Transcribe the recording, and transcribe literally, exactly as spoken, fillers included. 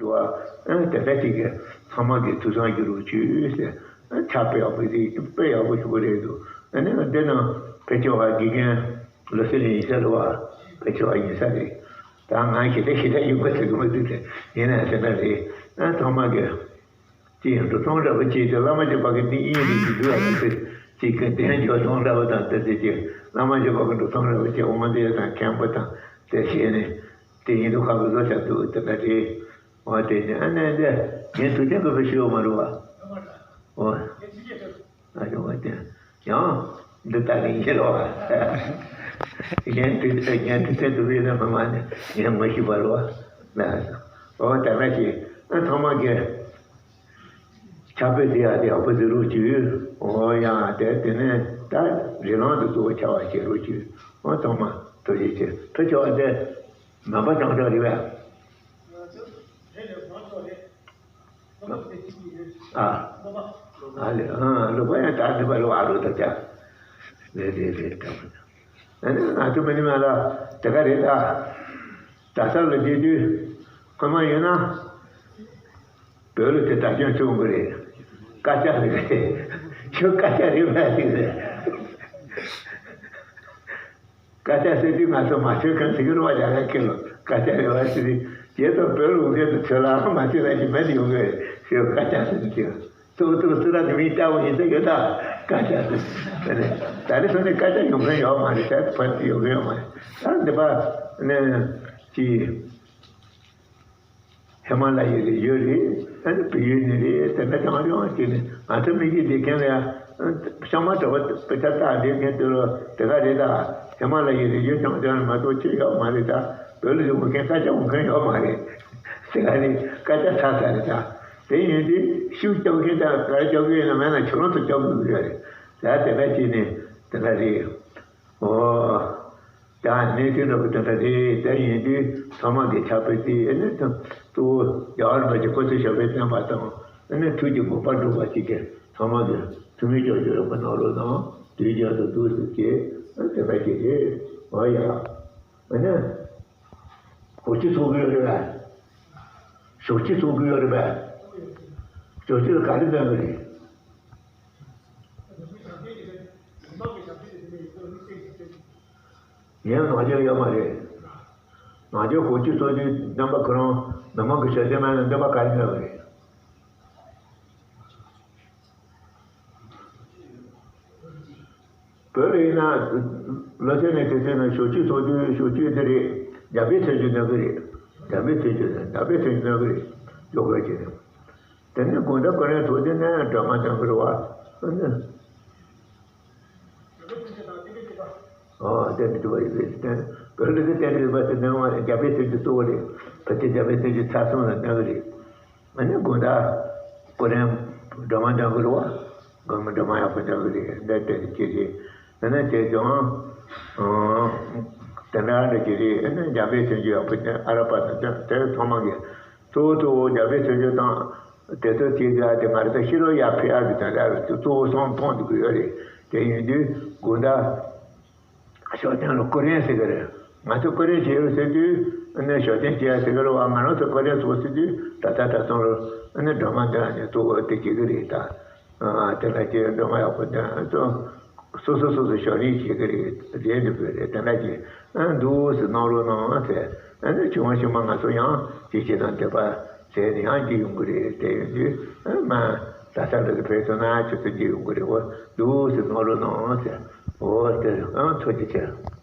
བ། ཨ་དེ་འདྲ་ཅིག་གི་ཚང་མ་གི་ཐུགས་བསམ་བཞེས་རོགས་བྱོས་ཟེར། ཨ་ཕྱག་དཔེ་ཡག་པོ་ཞིག་དཔེ་ཡག་པོ་ཞིག་རེད་འདུག་ཨ་ནི་འདི་ནང་ཕལ་ཆེ་བ་དགེ་རྒན་ལོ་སི་ལ་ཡིན་ས་རེད་བ། ཕལ་ཆེ་བ་ཡིན་ས་རེད། ད་ང་ཞེ་དྲག་ཞེ་དྲག་ཡོད་པ་ཟེར་གི་མི་འདུག་ཟེར། ཡིན་ན་དེ་འདྲ་རེད། ཨ་ཚང་མ་གི་ཅིག་འགྲོ་སོང་འདྲ་པོ་བྱས་ཏེ་བླ་མ་གི་བར་གྱི་ཏིང་ངེ་འཛིན་གྱི་འདུག་ཨ་ཅིག་ཟེར། ཅིག་གི་གདན་འཇོག་སོང་འདྲ་པོ་དང་དེ་ཚོ་ཅིག་བླ་མ་གི་བར་གྱི་འགྲོ་སོང་འདྲ་པོ་བྱས། དབང་ལྡན་དང་མཁན་པོ་དང་དེ་བྱས་ནས་དེ་ཡིན་དུས་ཁ་བུ་བཟོ་བྱ་འདུག་དེ་འདྲ་རེད། འོ་དེ་ནི་ཨ་ནི་འདི་ངས་དུས་ཆེན་གི་བུ་ཞུ་ཡོད་མ་རུང་བ། འོ། ཨ་ཞོག་པ་དེ་ཡང་འདི་ལྟ་གི་ཡིན་རོ། གཞན་དུས་གཞན་དུས་ཚོད་དུ་བས་ན་མི་མ་ནི་ངས་མ་ཤེས་པ་རོ། ན་འོ་ད་ན་ཞིག་ཨ་ཚང་མ་གི་ཕྱག་དཔེ་དེ་ཡ་དེ་ཡག་པོ་ཟེར་རོ་བྱོས། འོ་ཡ་དེ་དེ་ནས་ད་རི་ལང་དུ་གཙོ་བོ་ཆ་བ་བྱེད་རོ་བྱོས། འོ་ཚང་མ་ཐུགས་རྗེ་ཆེ། ཕུ་ཆ་བ་དེ་མ་པ་ཀྲང་ཀྲང་རེད་བས། ཨ། ཨ་ལེ། ཨ་ལོ་པ་ཡང་ད་འདི་པ་ལོ་ཨ་རོ་ད་ཅག་ལེ་ལེ་ལེ་ད། ཨ་ནི་ང་ཚོ་མི་ནི་མ་ལ་དེ་ག་རེད་ད། ད་ས་ལ་རྗེས་དུས་ཁོ་མ་ཡོད་ན། བོད་ལ་དེ་ད་སྐྱོན་བྱུང་གི་རེད། སྐད་ཆ་རེད་རེད། ཁྱོད་སྐད་ཆ་རེད་མ་རེད་རེད། སྐད་ཆ་ཟེར་དུས་ང་ཚོ་མ་ཤོད་མཁན་ཟེར་གི་རེད་བ། རྒྱ་གར་སྐད་ལ་སྐད་ཆ་རེད་བ་ཟེར་དུས་རྗེས་སུ་བོད་ལ་འོང་མཁན་དུ་ཚོད་ལ་མ་ཤོད་ན་ཅི་མེད་ཡོང་གི་རེད་ཟེར། སྐད་ཆ་ཟེར་དུས་ཚོ་ཐུག་ཚུར་ར་དུ་མི་ལྟ་བུ་ཡིན་ས་ཡོད་ད། སྐད་ཆ་ཟེར་ད་ནི་སོ་ནི་སྐད་ཆ་ཡོང་མཁན་ཡོད་མ་རེད། ད་ཕར་དུ་ཡོང་མཁན་ཡོད་མ་རེད། ད་འདི་པ་ནི་ཅི། ཧི་མ་ལ་ཡའི་རི་རྒྱུད་རེད། ཨ་ནི་བལ་ཡུལ་ནས་རེད། དེ་འདྲ་རྐྱང་རྐྱང་བྱས་ནས་ང་ཚོ་མི་གི་བསྡད་མཁན་ལ་ཡ་ཤང་མ་གྲྭ་པ་དཔེ་ཆ་ལྟ་བསྡད་མཁན་དེ་ལོ་དེ་ག་རེད་ད། ཧི་མ་ལ་ཡའི་རི་རྒྱུད་རྐྱང་རྐྱང་མ་གཏོགས་ཅི་ཡོད་མ་རེད་ད། བོད་ལ་ཡོང་མཁན་སྐད་ཆ་འོང་མཁན་ཡོད་མ་རེད། དེ་ག་ནི་སྐད་ཆ་ཚ་ཚ་རེད་ད། དེ་ཡིན་དུས་ཤུགས་རྒྱག་མཁན་དང་ག་རེ་རྒྱག་གི་ཡིན་ན་མེད་ན་ཁྱོད་རང་ཚོ་རྒྱག་དགོས་ཀྱི་རེད། ད་དེ་འདྲ་བྱས་ནས་དེ་འདྲ་རེད། ཨོ། ད་གནས་ཚུལ་འདྲ་པོ་དེ་འདྲ་རེད། དེ་ཡིན་དུས་ཚང་མ་གི་ཕྱག་དཔེ་དེ་ཨ་ནི་ད་གཙོ་བོ་རྒྱལ་བ་རིན་པོ་ཆེ་སྐུ་ཚེ་ཞབས་པད་བརྟན་པ་དང་ཨ་ནི་ཐུགས་ཀྱི་དགོངས་པ་འགྲུབ་པ་ཅིག་གི་ཚང་མ་གི་ཐུགས་སྨོན་སྐྱབས་བཅོལ་ཡག་པོ་གནང་རོགས་གནང་། དུས་རྒྱུན་དུ་འདུག་སེ་བྱས་ཨ་དེ་འདྲ་ཅིག་རེད། ཨོ་ཡ། ཨ་ནི་ཞོགས་ཇ་འཐུང་གི་ཡོད་རེད་པས། ཞོགས་ཇ་འཐུང་གི་ཡོད་རེད་པས། ཞོགས་ཇ་ལ་ག་རེ་འདོན་གི་རེད། ངས་ནང་ཆོས་ཡོད་མ་རེད། ནང་ཆོས་གོ་རྒྱུ་ཚོ་རྒྱུ་བསྟན་པ་ཁོ་རང་མི་མང་གི་ཞལ་ཆད་མེད་ན་བསྟན་པ་ག་རེ་འདོན་གི་རེད། བོད་ལ་ཡིན་ན་ལོ་ཆེན་ནས་དེ་ཚོ་ནས་ཞོགས་ཇ་ཚོགས་དུས་ཞོགས་ཇ་འདི་རེད། འཇམ་དཔལ་མཚན་བརྗོད་འདོན་གི་རེད། འཇམ་དཔལ་མཚན་བརྗོད་འཇམ་དཔལ་མཚན་བརྗོད་འདོན་གི་རེད། ཇོ་བོད་ཀྱི་རེད། དེ་ནས་དགོང་དག་ཁོ་རང་ཚོགས་དུས་ནས་སྒྲོལ་མ་འདོན་གི་རེད་བ། ཨོ་དེ་ནི་དུ་བ་ཡི་རེད་དེ། བོད་ལ་གི་དེ་འདྲ་ཡོད་པ་དེ་འདོན་བ་རེད། འཇམ་དཔལ་མཚན་བརྗོད་གཙོ་བོ་རེད། ཕལ་ཆེར་འཇམ་དཔལ་མཚན་བརྗོད་ཚར་སོང་ལ་འདོན་གི་རེད། ཨ་ནི་དགོང་དག་ཁོ་རང་སྒྲོལ་མ་འདོན་གི་རེད་བ། དགོང་མོ་སྒྲོལ་མ་ཡག་པོ་འདོན་གི་རེད། འདི་ལྟར་ཅི་རེད། ཨ་ནི་དེ་ཀྱང་དེ་འདྲ་འདྲ་ཅི་རེད། ཨ་ནི་འཇམ་དཔལ་མཚན་བརྗོད་ཡག་པོ་ཨ་ར་པ་དང་དེ་ཚང་མ་གི་གཙོ་བོ་གཙོ་བོ་འཇམ་དཔལ་མཚན་བརྗོད་དང་དེ་ཚོ་བྱེད་དགོས་དེ་ང་རང་ཚོ་ཤེས་རབ་ཡར་འཕེལ་ཡག་གི་དེ་འདྲ་གཙོ་བོ་གསུམ་མཐོང་འདུག་གི་ཡོད་རེད། དེ་ཡིན་དུས་དགོང་དག་ཞོགས་ཐུན་ལ་སྐུ་རེན་ཟེར་གི་རེད། ང་ཚོ་སྐུ་རེན་བྱེད་ཡོད་ཟེར་དུས་ཨ་ནི་ཞོགས་ཐུན་བྱེད་ཡ་ཟེར་གི་རེད་བ། ང་རང་ཚོ་སྐུ་རེན་ཚོགས་ཟེར་དུས་ད་ལྟ་ད་སོང་ལ་ཨ་ནི་སྒྲོལ་མ་འདོན་ནས་གཙོ་བོ་དེ་བྱེད་གི་རེད་ད། དེ་ལ་ཅིག་སྒྲོལ་མ་ཡག་པོ་འདོན་ཚོ། སོ་སོ་སོ་སོ་ཞབས་རིམ་བྱེད་ཀྱི་རེད། རེད་འདུག་པས་རེད། དེ་འདྲ་ཅིག་ཨ་འདུག་སེ་གནང་རོགས་གནང་ཟེར། ཨ་ནི་བྱུང་བ་ཞིག་མ་ང་ཚོ་ཡང་ཅིག་བྱེད་དང་དེ་པ་ཟེར་ནས་ཡང་བགྱིས་ཡོང་གི་རེད། དེ་ཡོང་དུས་ཨ་མ་ད་ལྟ་འདི་ཕེབས་སོང་ན་ཁྱོད་ཚོ་བགྱིས་ཡོང་གི་རེད། འོ་འདུག་སེ་གནང་རོགས་གནང་ཟེར། འོ་དེ་ཨ་ཐུགས་རྗེ་ཆེ།